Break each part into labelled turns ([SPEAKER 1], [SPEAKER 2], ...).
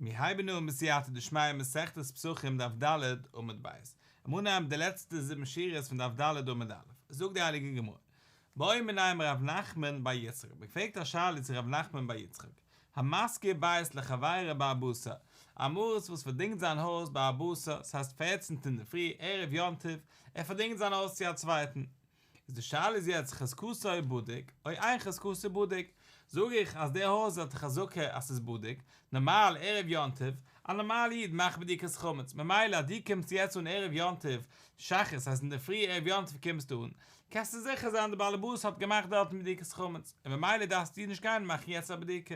[SPEAKER 1] מיר הייבן אן בסייעתא דשמיא מסכת פסחים דף ד' עמוד ב'. מיר אנהייבן די לעצטע זיבן שורות פון דף ד' עמוד א'. זאגט די הייליגע גמרא, בעו מיניה מרב נחמן בר יצחק, מען פרעגט א שאלה צו רב נחמן בר יצחק, המשכיר בית לחבירו בארבעה עשר, א עם הארץ וואס פארדינגט זיין הויז בארבעה עשר, ס'הייסט פערצנטע אינדערפרי ערב יום טוב, ער פארדינגט זיין הויז צו א צווייטן, איז די שאלה איז יעצט חזקתו בדוק או אין חזקתו בדוק, זאג איך אז די הויז האט א חזקה אז ס'איז בדוק, נארמאל ערב יום טוב, א נארמאלע איד מאכט בדיקת חמץ, ממילא אז דו קומסט יעצט אן ערב יום טוב שחרית ס'הייסט אינדערפרי ערב יום טוב קומסטו אן, קענסטו זיכער זיין די באלעבאס האט געמאכט דארטן בדיקת חמץ, און ממילא דארפסטו נישט גיין מאכן יעצט א בדיקה.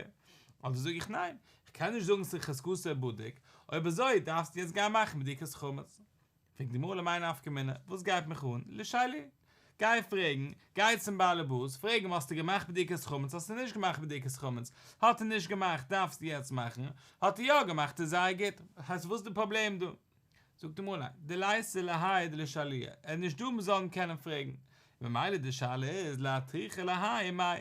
[SPEAKER 1] אדער זאג איך ניין, כ'קען נישט זאגן ס'איז חזקתו בדוק, אויב אזוי דארפסטו יעצט גיין מאכן בדיקת חמץ. פרעגט די גמרא למאי נפקא מינה, וואס גייט מיך אן? לישאלוהו. גיי פרעגן, גיי צום באלעבאס, פרעג אים האסטו געמאכט בדיקת חמץ האסטו נישט געמאכט בדיקת חמץ, האט ער נישט געמאכט דארפסטו יעצט מאכן, האט ער יא געמאכט איז זייער גוט, הייסט וואס איז די פראבלעם דא? זאגט די גמרא ניין, דליתא להאי דלישאלוהו, ער איז נישט דא מען זאל אים קענען פרעגן, ממילא די שאלה איז לאטרוחי להאי מאי,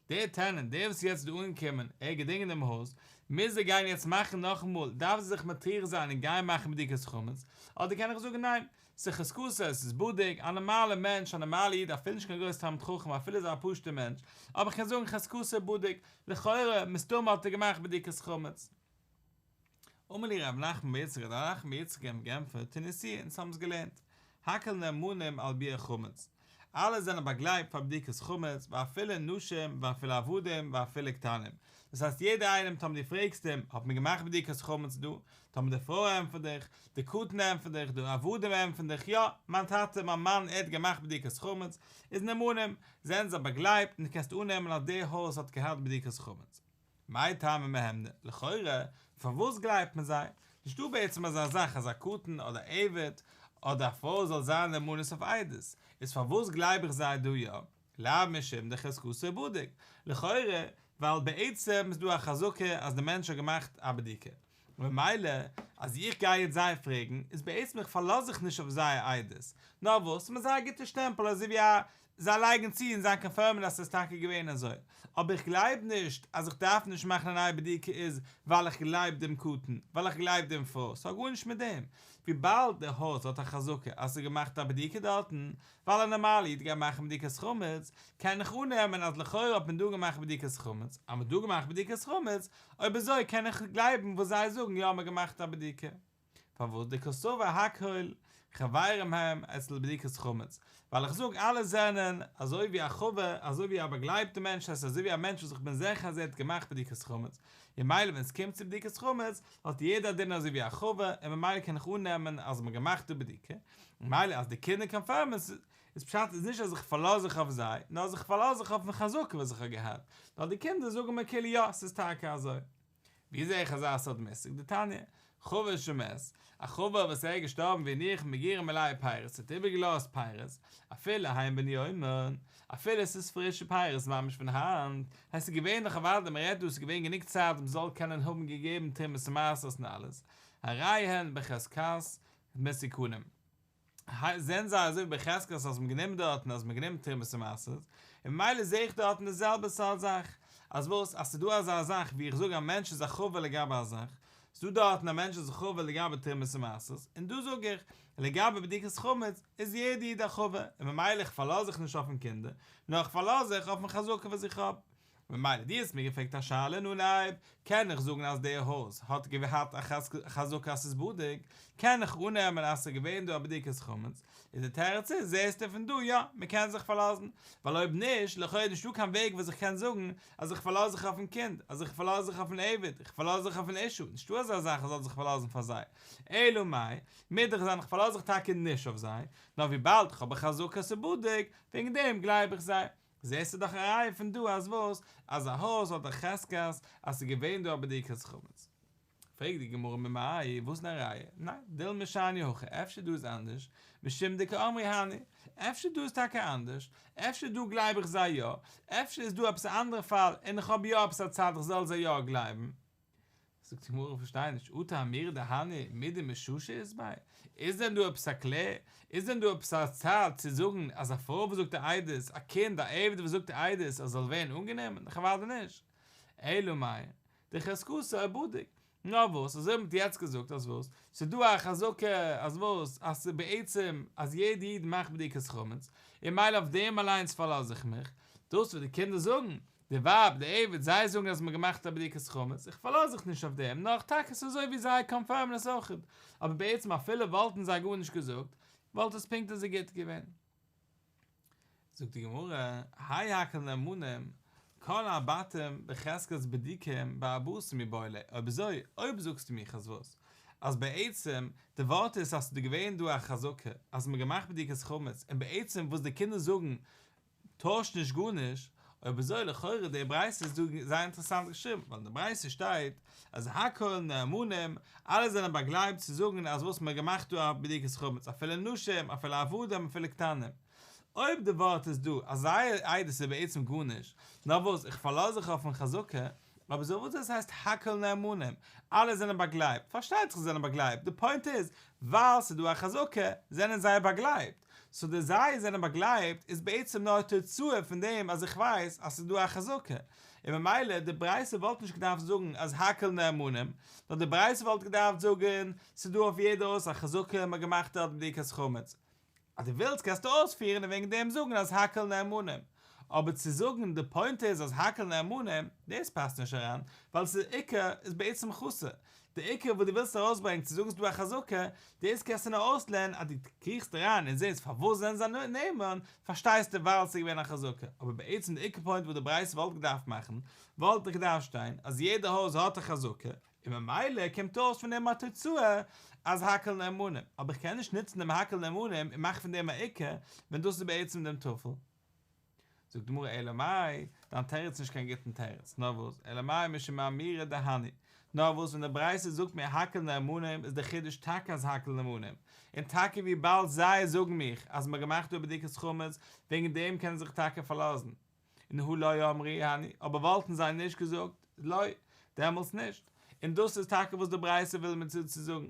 [SPEAKER 1] דער טענענט, דער וואס איז יעצט דא אנגעקומען, ער האט געדינגען דעם הויז, מוז ער גיין יעצט מאכן נאכאמאל, דארף ער זיך מטריח זיין און גיין מאכן בדיקת חמץ, אדער קען איך זאגן ניין, ס'איז חזקתו, עס איז בדוק, א נארמאלער מענטש, א נארמאלער איד, אפילו נישט קיין גרויס תלמיד חכם, אפילו איז ער א פשוט'ער מענטש, אבער איך קען זאגן חזקתו בדוק, לכאורה, מסתמא האט ער געמאכט בדיקת חמץ. אמר להו רב נחמן בר יצחק האט רב נחמן בר יצחק אים גענטפערט תניתוה אונז האבן עס געלערנט הכל נאמנים על ביעור חמץ אלע זענען באגלייבט פאר בדיקת חמץ ואפילו נשים ואפילו עבדים ואפילו קטנים דאס הייסט יעדער איינעם טאמער דו פרעגסט אים האט מען געמאכט בדיקת חמץ דא טאמער די פרוי ענטפערט דיך די קטן ענטפערט דיך די עבדים ענטפערן דיך יא מיין טאטע מיין מאן ער האט געמאכט בדיקת חמץ איז נאמנים זענען זיי באגלייבט און דו קענסט אננעמען אז די הויז האט געהאט בדיקת חמץ. מאי טעמא מהימני, לכאורה, פארוואס גלייבט מען זיי? נישטא בעצם אזא זאך אז א קטן אדער עבד אדער א פרוי זאל זיין נאמנות אויף עדות, איז פארוואס גלייב איך זיי דא יא? לאו משום דחזקתו בדוק, לכאורה ווייל בעצם איז דא א חזקה אז די מענטש האט געמאכט א בדיקה, ממילא אז איך גיי יעצט זיי פרעגן איז בעצם איך פארלאז זיך נישט אויף זייער עדות, נאר וואס ס'איז זייער גוטע שטעמפל אזוי ווי א זיי לייגן צו און זיי קאנפירמען אז ס'איז טאקע געווען אזוי, אבער איך גלייב נישט אז איך דארף נישט מאכן א נייע בדיקה איז ווייל איך גלייב דעם קטן, ווייל איך גלייב דעם פרוי, ס'האט גארנישט מיט דעם, וויבאלד די הויז האט א חזקה אז ס'איז געמאכט א בדיקה דארטן, ווייל א נארמאלע איד גייט מאכן בדיקת חמץ, קען איך אננעמען אז לכאורה האט מען דא געמאכט בדיקת חמץ, אז מ'האט דא געמאכט בדיקת חמץ, אויב אזוי קען איך גלייבן וואס זיי זאגן יא מ'האט געמאכט א בדיקה. פארוואס דקסבר הכל חברים הם אצל בדיקת חמץ, ווייל איך זאג אלע זענען אזוי ווי א חבר, אזוי ווי א באגלייבטע מענטש, עס איז אזוי ווי א מענטש וואס איך בין זיכער אז ער האט געמאכט בדיקת חמץ, ממילא ווען עס קומט צו בדיקת חמץ האט יעדער א דין אזוי ווי א חבר, און ממילא קען איך אננעמען אז מ'האט געמאכט די בדיקה, ממילא אז די קינדער קאנפירמען איז פשט איז נישט אז איך פארלאז זיך אויף זיי, נאר אז איך פארלאז זיך אויפן חזקה וואס איך האב געהאט, נאר די קינדער זאגן מיר כאילו יא ס'איז טאקע אזוי. ווי זעה איך אזא סארט מושג? דתניא, חבר שמת, א חבר וואס ער איז געשטארבן והניח מגורים מלאי פירות, האט איבערגעלאזט פירות, אפילו הן בן יומן, אפילו עס איז פרישע פירות ממש פון היינט, עס איז געווען דאך אוודאי מען רעדט דא עס איז געווען גענוג צייט מען זאל קענען האבן געגעבן תרומות ומעשרות און אלעס, הרי הן בחזקת מתוקנים. זענען זיי אזוי ווי בחזקת אז מ'האט גענומען דארטן אז מ'האט גענומען תרומות ומעשרות, און ממילא זעה איך דארטן די זעלבע סארט זאך, אז וואס? אז ס'איז דא אזא זאך ווי איך זאג א מענטש איז א חבר לגבי א זאך, ס'איז דא דארטן א מענטש איז א חבר לגבי תרומות ומעשרות, און דא זאג איך, לגבי בדיקת חמץ איז יעדע איד א חבר, און ממילא איך פארלאז זיך נישט אויפן קינדער, נאר איך פארלאז זיך אויפן חזקה וואס איך האב. ממילא דו האסט מיר געפרעגט א שאלה אין אנהייב, קען איך זאגן אז דער הויז האט געהאט א חזקה אז ס'איז בדוק, קען איך אננעמען אז ס'איז געווען דא א בדיקת חמץ, איז די תירוץ איז, זעסטו פון דא יא, מ'קען זיך פארלאזן, ווייל אויב נישט, לכאו' איז נישטא קיין וועג וואס איך קען זאגן אז איך פארלאז זיך אויפן קינד, אז איך פארלאז זיך אויפן עבד, איך פארלאז זיך אויפן אשה, נישטא אזא זאך איך זאל זיך פארלאזן פאר זיי, אלא מאי, מוז דאך זיין איך פארלאז זיך טאקע נישט אויף זיי, נאר וויבאלד איך האב א חזקה ס'איז בדוק, וועגן דעם גלייב איך זיי. זעסטו דאך א ראיה פון דא אז וואס? אז א הויז האט א חזקת אז ס'איז געווען דא א בדיקת חמץ. פרעגט די גמרא ממאי, וואס איז א ראיה? ניין, דילמא שאני הכא, אפשר דא איז אנדערש, משום דקאמרי הני, אפשר דא איז טאקע אנדערש, אפשר דא גלייב איך זיי יא, אפשר איז דא עפעס א אנדערע פאל און איך האב יא עפעס א צד איך זאל זיי יא גלייבן. זאגט די גמרא איך פארשטיי נישט, אטו אמירה דהני מידי מששא אית ביה? איז דען דא עפעס א קלער? איז דען דא עפעס א צד צו זאגן אז א פרוי וואס זאגט א עדות, א קינד, א עבד וואס זאגט א עדות אז עס זאל ווערן אנגענומען? דאך אוודאי נישט. אלא מאי, דחזקתו בדוק. נאר וואס, אזוי ווי מ'האט יעצט געזאגט אז וואס, ס'איז דא א חזקה אז וואס, אז ס'איז בעצם אז יעדע איד מאכט בדיקת חמץ, און ממילא אויף דעם אליינס פארלאז איך מיך, דאס וואס די קינדער זאגן, די ווייב, די עבד, זיי זאגן אז מ'האט געמאכט א בדיקת חמץ, איך פארלאז זיך נישט אויף דעם, נאר טאקע ס'איז אזוי ווי זיי קאנפירמען עס אויכעט, אבער בעצם אפילו וואלטן זיי גארנישט געזאגט, וואלט עס פונקט אזוי גוט געווען. זאגט די גמרא, האי הכל נאמנים, כל הבתים בחזקת בדוקים בארבעה עשר מיבעי ליה, אויב אזוי, אויב זאגסטו מיך אז וואס? אז בעצם די ווארט איז אז ס'איז דא געווען דא א חזקה אז מ'האט געמאכט בדיקת חמץ און בעצם וואס די קינדער זאגן טוישט נישט גארנישט, אויב אזוי לכאורה די ברייתא איז דא זייער אינטערעסאנט געשריבן, ווייל אין די ברייתא שטייט אז הכל נאמנים, אלע זענען באגלייבט צו זאגן אז וואס מ'האט געמאכט דא א בדיקת חמץ אפילו נשים אפילו עבדים אפילו קטנים, אויב די ווארט איז דא אז זייער עדות איז בעצם גארנישט, נאר וואס איך פארלאז זיך אויפן חזקה, אויב אזוי וואס דאס הייסט הכל נאמנים, אלע זענען באגלייבט, פארשטייט זיך זיי זענען באגלייבט, די פוינט איז, ווייל ס'איז דא א חזקה, זענען זיי באגלייבט, סאו די זיי זענען באגלייבט איז בעצם נאר א תוצאה פון דעם אז איך ווייס אז ס'איז דא א חזקה, און ממילא די ברייתא וואלט נישט געדארפט זאגן אז הכל נאמנים, נאר די ברייתא וואלט געדארפט זאגן ס'איז דא אויף יעדע הויז א חזקה מ'האט געמאכט דארט בדיקת חמץ, אז דו ווילסט קענסטו אויספירן און וועגן דעם זאגן אז הכל נאמנים, אבער צו זאגן די פוינט איז אז הכל נאמנים, דאס פאסט נישט אריין, ווייל ס'איז עיקר איז בעצם חסר, די עיקר וואס דו ווילסט ארויסברענגן צו זאגן ס'איז דא א חזקה, דאס קענסטו נאר אויסלערנען אז דו קריכסט אריין און זעסט פארוואס זענען זיי נאמן, פארשטייסטו ווייל ס'איז געווען א חזקה, אבער בעצם די עיקר פוינט וואס די ברייתא וואלט געדארפט מאכן, וואלט דאך געדארפט שטיין אז יעדע הויז האט א חזקה, און ממילא קומט אויס פון דעם א תוצאה אז הכל נאמנים, אבער איך קען נישט נוצן דעם הכל נאמנים און מאכן פון דעם א עיקר, ווען דאס איז בעצם דעם טפל. זאגט די גמרא אלא מאי, דיין תירוץ איז נישט קיין גוטן תירוץ, נאר וואס, אלא מאי משום אמירה דהני, נאר וואס ווען די ברייתא זאגט מיר הכל נאמנים איז דער חידוש טאקע אז הכל נאמנים, און טאקע וויבאלד זיי זאגן מיך אז מ'האט געמאכט דא בדיקת חמץ, וועגן דעם קען איך זיך טאקע פארלאזן. און הא לא אמרי הני, אבער וואלטן זיי נישט געזאגט, לא, דעמאלטס נישט. און דאס איז טאקע וואס די ברייתא וויל מיר צו זאגן.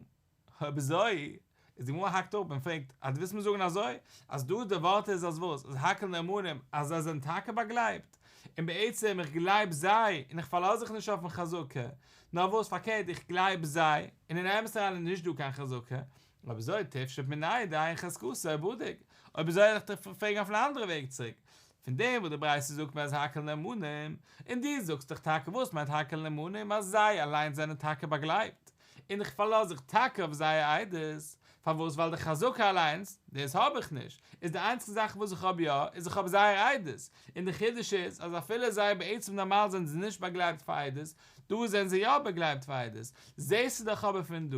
[SPEAKER 1] אויב אזוי, איז די גמרא האקט אפ און פרעגט, אז דו ווילסט מיר זאגן אזוי, אז דא די ווארט איז אז וואס, אז הכל נאמנים, אז זיי זענען טאקע באגלייבט, און בעצם איך גלייב זיי, און איך פארלאז זיך נישט אויפן חזקה, נאר וואס פארקערט איך גלייב זיי, און אין אמת אריין איז נישט דא קיין חזקה, אויב אזוי תפשוט מיניה דאין חזקתו בדוק, אויב אזוי וועל איך דיך פרעגן אויף אן אנדערע וועג צוריק, פון דעם וואס די ברייתא זאגט מיר אז הכל נאמנים, און דו זאגסט דאך טאקע וואס מיינט הכל נאמנים אז זיי אליינס זענען טאקע באגלייבט, און איך פארלאז זיך טאקע אויף זייער עדות, פארוואס ווייל די חזקה אליינס, דאס האב איך נישט, איז די איינציגסטע זאך וואס איך האב יא, איז איך האב זייער עדות, און די חידוש איז אז אפילו זיי בעצם נארמאל זענען זיי נישט באגלייבט פאר עדות, דא זענען זיי יא באגלייבט פאר עדות, זעסטו דאך אבער פון דא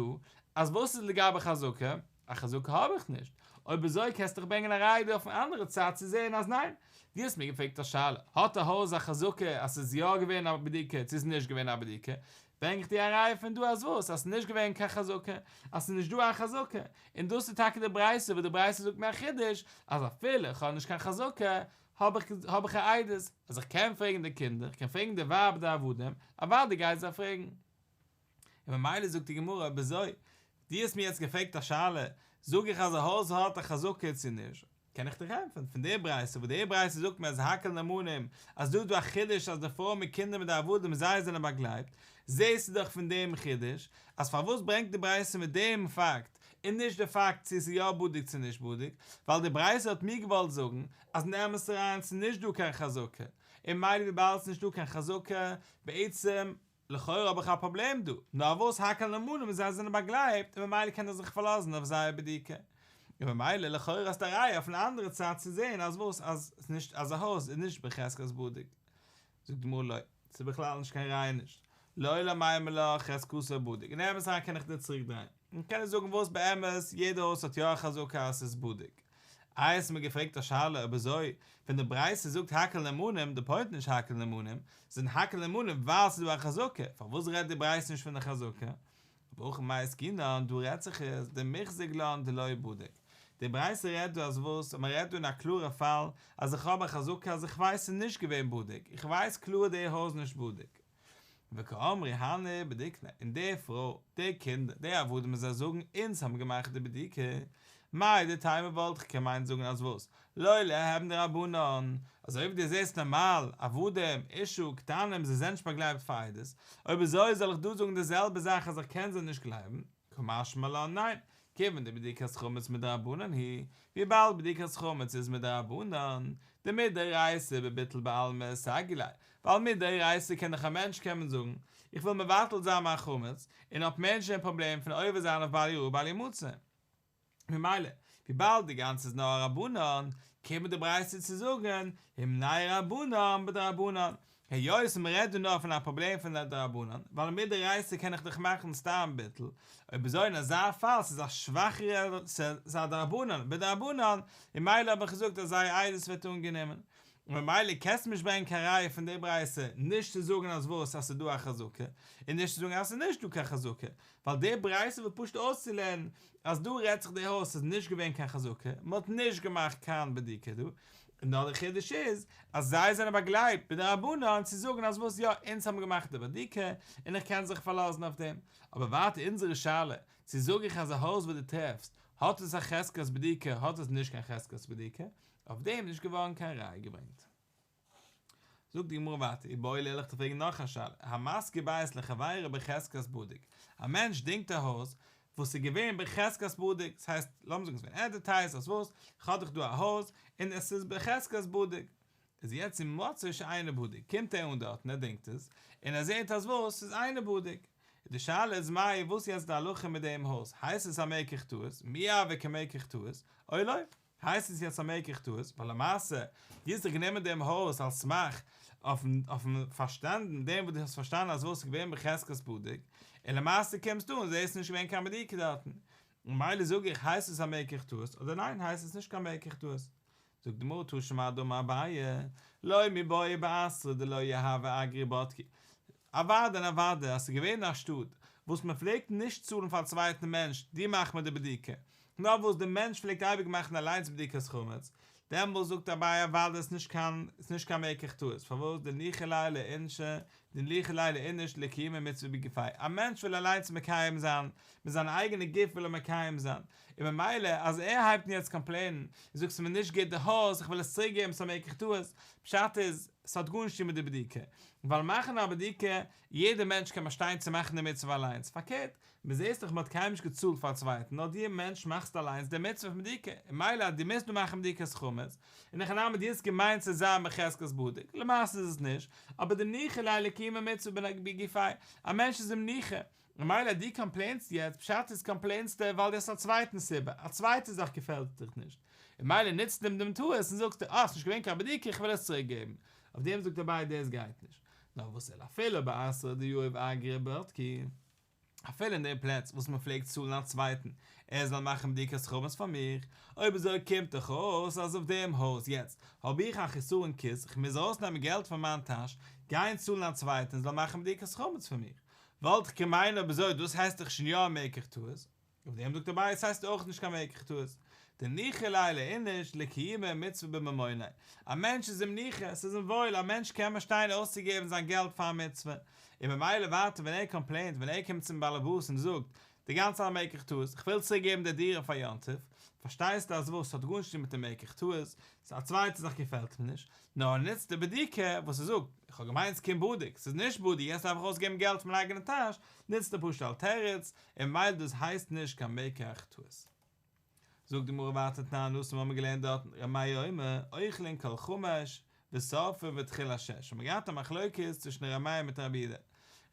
[SPEAKER 1] אז וואס איז לגבי חזקה? א חזקה האב איך נישט. אויב אזוי קענסטו דאך ברענגען א ראיה דא אויפן אנדערע צד צו זען אז ניין. דו האסט מיר געפרעגט א שאלה, האט א הויז א חזקה אז ס'איז יא געווען א בדיקה צו ס'איז נישט געווען א בדיקה? ברענג איך דיר א ראיה פון דא אז וואס? אז ס'איז נישט געווען קיין חזקה, אז ס'איז נישט דא א חזקה. און דאס איז טאקע די ברייתא וואס די ברייתא זאגט מיר א חידוש, אז אפילו איך האב נישט קיין חזקה, האב איך האב איך א עדות, אז איך קען פרעגן די קינדער, איך קען פרעגן די ווייב די עבדים, אוודאי גיי זיי פרעגן. און ממילא זאגט די גמרא אויב אזוי, דו האסט מיר יעצט געפרעגט א שאלה, זאג איך אז א הויז האט א חזקה צו נישט, קען איך דיך ענטפערן פון די ברייתא, וואס די ברייתא זאגט מיר אז הכל נאמנים, אז דא איז דא א חידוש אז די פרוי מיט קינדער מיט די עבדים זיי זענען באגלייבט, זעסטו דאך פון דעם חידוש, אז פארוואס ברענגט די ברייתא מיט דעם פאקט, און נישט די פאקט צו עס איז יא בדוק צו נישט בדוק, ווייל די ברייתא האט מיר געוואלט זאגן אז אין אמת אריין ס'איז נישט דא קיין חזקה, און ממילא וויבאלד ס'איז נישט דא קיין חזקה, בעצם לכאורה האב איך א פראבלעם דא, נאר וואס הכל נאמנים זיי זענען באגלייבט און ממילא קען איך זיך פארלאזן אויף זייער בדיקה. און ממילא לכאורה האסטו א ראיה אויפן אנדערע צד צו זען אז וואס אז נישט אז א הויז איז נישט בחזקת בדוק. זאגט די גמרא לא, ס'איז בכלל נישט קיין ראיה נישט. לעולם אימא לך חזקתו בדוק. אין אמת אריין קען איך דיר צוריק דרייען. און קען איך זאגן וואס באמת יעדע הויז האט יא א חזקה אז ס'איז בדוק. איי האסט מיר געפרעגט א שאלה אויב אזוי ווען די ברייתא זאגט הכל נאמנים די פוינט נישט הכל נאמנים זענען הכל נאמנים ווייל ס'איז דא א חזקה פארוואס רעדט די ברייתא נישט פון די חזקה? והכא במאי עסקינן דא רעדט זיך עס דמיחזק לן דלא בדיק די ברייתא רעדט דא אז וואס אז מ'רעדט דא אין א קלארע פאל אז איך האב א חזקה אז איך ווייס ס'איז נישט געווען בדוק איך ווייס קלאר די הויז נישט בדוק. וקאמרי הני בדיקנא, און די פרוי, די קינדער, די עבדים זיי זאגן אונז האבן געמאכט די בדיקה, מהו דתימא וואלט איך געמיינט זאגן אז וואס? לא ליהוון דרבנן, אזוי ווי דו זעסט נארמאל, עבדים, אשה, קטנים, זיי זענען נישט באגלייבט פאר עדות, אויב אזוי זאל איך דא זאגן די זעלבע זאך אז איך קען זיי נישט גלייבן? קא משמע לן ניין, כיוון דבדיקת חמץ מדרבנן היא, וויבאלד בדיקת חמץ איז מדרבנן, דמדאורייתא בביטול בעלמא סגי ליה, ווייל מדאורייתא קען דאך א מענטש קומען זאגן, איך וויל מבטל זיין מיין חמץ, און האט מער נישט דעם פראבלעם פון עובר זיין אויף בל יראה בל ימצא. ממילא, וויבאלד די גאנצע איז נאר א רבנן, קומט די ברייתא צו זאגן, הימנעו רבנן בדרבנן, היות מען רעדט דא נאר פון א פראבלעם פון א דרבנן, ווייל מדאורייתא קען איך דאך מאכן סתם ביטול, אויב אזוי אין אזא פאל ס'איז א שוואכערע ס'איז א דרבנן בדרבנן, ממילא האב איך געזאגט אז זייער עדות ווערט אנגענומען. און ממילא קענסטו נישט ברענגען קיין ראיה פון די ברייתא נישט צו זאגן אז וואס אז ס'איז דא א חזקה, און נישט צו זאגן אז ס'איז נישט דא קיין חזקה, ווייל די ברייתא וויל פשוט אויסצולערנען אז דא רעדט זיך די הויז ס'איז נישט געווען קיין חזקה, מ'האט נישט געמאכט קיין בדיקה דא, און נאר די חידוש איז אז זיי זענען באגלייבט בדרבנן צו זאגן אז וואס יא אונז האבן געמאכט די בדיקה און איך קען זיך פארלאזן אויף דעם, אבער ווייטער אונזערע שאלה צו זאג איך אז א הויז וואס דו טרעפסט האט עס א חזקת בדיקה האט עס נישט קיין חזקת בדיקה, אויף דעם איז נישט געווארן קיין ראיה געברענגט. זאגט די גמרא ווייטער, איבעיא להו וועל איך דיך פרעגן נאך א שאלה, המשכיר בית לחבירו בחזקת בדוק, א מענטש דינגט א הויז וואס איז געווען בחזקת בדוק, ס'הייסט, לאמיר זאגן ס'איז געווען עדווערטייזט אז וואס, כ'האב דאך דא א הויז, און עס איז בחזקת בדוק, איז יעצט ומצאו שאינו בדוק, קומט ער אן דארט און ער דינגט עס, און ער זעט אז וואס, ס'איז אינו בדוק, איז די שאלה איז מאי, וואס איז יעצט די הלכה מיט דעם הויז, הייסט עס א מקח טעות, מי הוי כמקח טעות, או לא? הייסט עס יעצט א מקח טעות, ווייל למעשה דו האסט דאך גענומען דעם הויז על סמך אויפן אויפן פארשטאנדן דעם וואס דו האסט פארשטאנען אז וואס איז געווען בחזקת בדוק, און למעשה קומסטו און זעסט נישט געווען קיין בדיקה דארטן, ממילא זאג איך הייסט עס א מקח טעות אדער ניין הייסט עס נישט קיין מקח טעות. זאגט די גמרא תא שמע דאמר אביי, לא מיבעיא באתרא דלא יהבי אגרא ובדקי, אוואדע און אוואדע אז ס'איז געווען א שטאט וואס מען פלעגט נישט צאלן פאר א צווייטן מענטש דו מאך מיר די בדיקה, נאר וואס די מענטש פלעגט אייביג מאכן אליינס בדיקת חמץ, דעמאלס זאגט אביי אוואדע איז נישט קיין איז נישט קיין מקח טעות, פארוואס דניחא ליה לאינשי דניחא ליה לאיניש לקיימי מצוה בגופיה, א מענטש וויל אליינס מקיים זיין, מיט זיין אייגענע גוף וויל ער מקיים זיין, און ממילא אז ער הייבט אן יעצט קאמפלעינען, און זאגט ס'איז מיר נישט גוט די הויז, איך וויל עס צוריק געבן ס'איז א מקח טעות, פשט איז, ס'האט גארנישט צו טון מיט די בדיקה, ווייל מאכן א בדיקה, יעדער מענטש קען באשטיין צו מאכן די מצוה אליינס, פארקערט, מען זעהט דאך מען האט קיינעם נישט געצאלט פאר א צווייטן נאר דו מענטש מאכסט אליינס די מצוה פון בדיקה, און מילא אז דו מוזט דא מאכן בדיקת חמץ, אין הכי נמי דו האסט געמיינט ס'זאל זיין בחזקת בדוק, למעשה איז עס נישט, אבער דניחא ליה לקיימי מצוה בגופיה, א מענטש איז אים ניחא, און מילא אז דו קאמפלעינסט יעצט, פשט איז קאמפלעינסטו ווייל דו האסט א צווייטן סיבה, א צווייטע זאך געפעלט דיך נישט, און מילא נוצט אים דעם טעות און זאגסטו אה ס'נישט געווען קיין בדיקה איך וויל עס צוריק געבן, אויף דעם זאגט אביי דאס גייט נישט, נאר וואס אלא אפילו באתרא דיהיב אגרא ובדקי. אפילו אין די פלעץ וואס מען פלעגט צאלן א צווייטן ער זאל מאכן בדיקת חמץ פאר מיך, אויב אזוי קומט דאך אויס אז אויף דעם הויז יעצט האב איך א חסרון כיס, איך מוז ארויסנעמען געלט פון מיין טאש גיין צאלן א צווייטן זאל מאכן בדיקת חמץ פאר מיך, וואלט איך געמיינט אויב אזוי דאס הייסט דאך שוין יא א מקח טעות. אויף דעם זאגט אביי עס הייסט אויך נישט קיין מקח טעות, דניחא ליה לאיניש לקיימי מצוה בממוניה, א מענטש איז אים ניחא, עס איז אים וואויל, א מענטש קען באשטיין אויסצוגעבן זיין געלט פאר א מצוה, און ממילא ווייטער ווען ער קאמפלעינט, ווען ער קומט צום באלעבאס און זאגט, די גאנצע א מקח טעות, איך וויל צוריק געבן די דירה פאר יום טוב, פארשטייסטו אז וואס, ס'האט גארנישט צו טון מיט די מקח טעות, ס'איז א צווייטע זאך געפעלט מיר נישט, נאר ער נוצט די בדיקה וואס ער זאגט, איך האב געמיינט ס'קומט בדוק, ס'איז נישט בדוק, יעצט דארף איך אויסגעבן געלט פון מיין אייגענע טאש, נוצט ער פשוט אלס תירוץ, און ממילא דאס הייסט נישט קיין מקח טעות. זאגט די גמרא ווייטער תנן התם האבן מיר געלערנט דארטן ר' מאיר אומר אוכלין כל חמש ושורפין בתחילת שש האבן מיר געהאט א מחלוקת צווישן ר' מאיר מיט רבי יהודה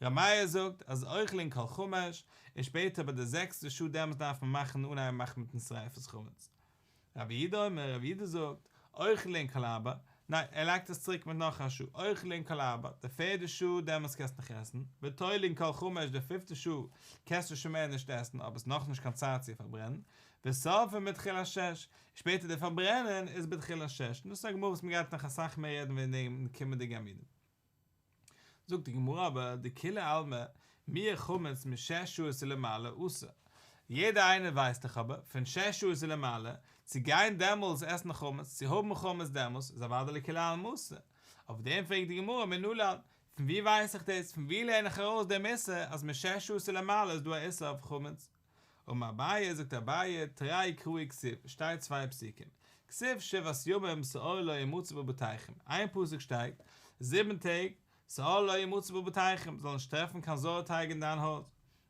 [SPEAKER 1] ר' מאיר זאגט אז אוכלין כל חמש און שפעטער ביי די זעקסטע שעה דעמאלטס דארף מען מאכן אנהייבן מאכן מיטן שריפת חמץ רבי יהודה אומר, רבי יהודה זאגט, אוכלין כל ארבע, ניין, ער לייגט עס צוריק מיט נאך א שעה, אוכלין כל ארבע, די פערדע שעה דעמאלטס קענסטו נאך עסן, ותולין כל חמש די פיפטע שעה קענסטו שוין מער נישט עסן אבער עס איז נאכנישט קיין צייט צו פארברענען, ושורפין בתחילת שש, שפעטער די פארברענען איז בתחילת שש, און דאס איז א גמרא וואס מען גייט נאך אסאך מער רעדן וועגן דעם אין די קומענדיגע עמודים. זאגט די גמרא אבער דכולי עלמא מיהא חמץ משש שעות ולמעלה אסור, יעדער איינער ווייסט דאך אבער פון שש שעות ולמעלה צו גיין דעמאלס עסן חמץ, צו האבן חמץ דעמאלס איז אוודאי לכולי עלמא אסור, אויף דעם פרעגט די גמרא מנלן, פון ווי ווייס איך דאס, פון ווי לערן איך ארויס דעם איסור אז משש שעות ולמעלה איז דא א איסור אויף חמץ? אמר אביי, זאגט אביי, תרי קראי כתיב, שטייט צוויי פסוקים, כתיב שבעת ימים שאור לא ימצא בבתיכם, איין פסוק שטייט, זיבן טעג, שאור לא ימצא בבתיכם, זאל נישט טרעפן קיין זויערטייג אין דיין הויז,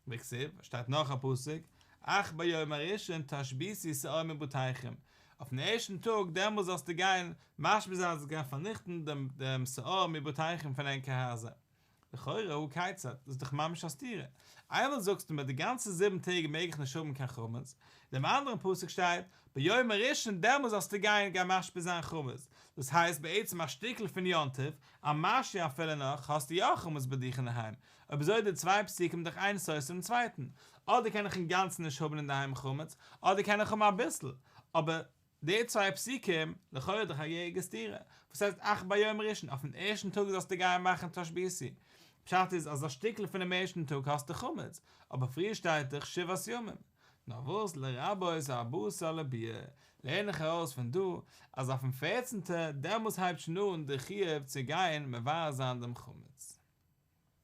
[SPEAKER 1] וכתיב, שטייט נאך א פסוק, אך ביום הראשון תשביתו שאור מבתיכם, אויפן ערשטן טאג דעמאלס זאלסטו גיין משבית זיין זאלסט גיין פארניכטן דעם שאור מבתיכם פון ענקער הייזער. לכאורה הא כיצד, דאס איז דאך ממש א סתירה. איינמאל זאגסטו מיר די גאנצע זיבן טעג מעג איך נישט האבן קיין חמץ, דעם אנדערן פסוק שטייט ביום הראשון דעמאלס זאלסטו גיין גיין משבית זיין חמץ, דאס הייסט בעצם א שטיקל פון יום טוב, א משהו אפילו נאך, האסטו יא חמץ ביי דיך אינדערהיים, אויב אזוי די צוויי פסוקים דאך איינס סותר דעם צווייטן, אדער קען איך אינגאנצן נישט האבן אינדערהיים חמץ, אדער קען איך האבן אביסל, אבער די צוויי פסוקים, לכאורה איז דאך א געהעריגע סתירה, וואס הייסט אך ביום הראשון, אויפן ערשטן טאג זאלסטו גיין מאכן תשביתו, פשט איז אז א שטיקל פונעם ערשטן טאג האסטו חמץ, אבער פריער שטייט דאך שבעת ימים. נאר וואס לרבות ארבעה עשר לביעור, לערן איך ארויס פון דא אז אויפן פערצנטע דעמאלס הייבט שוין אן די חיוב צו גיין מבער זיין דעם חמץ.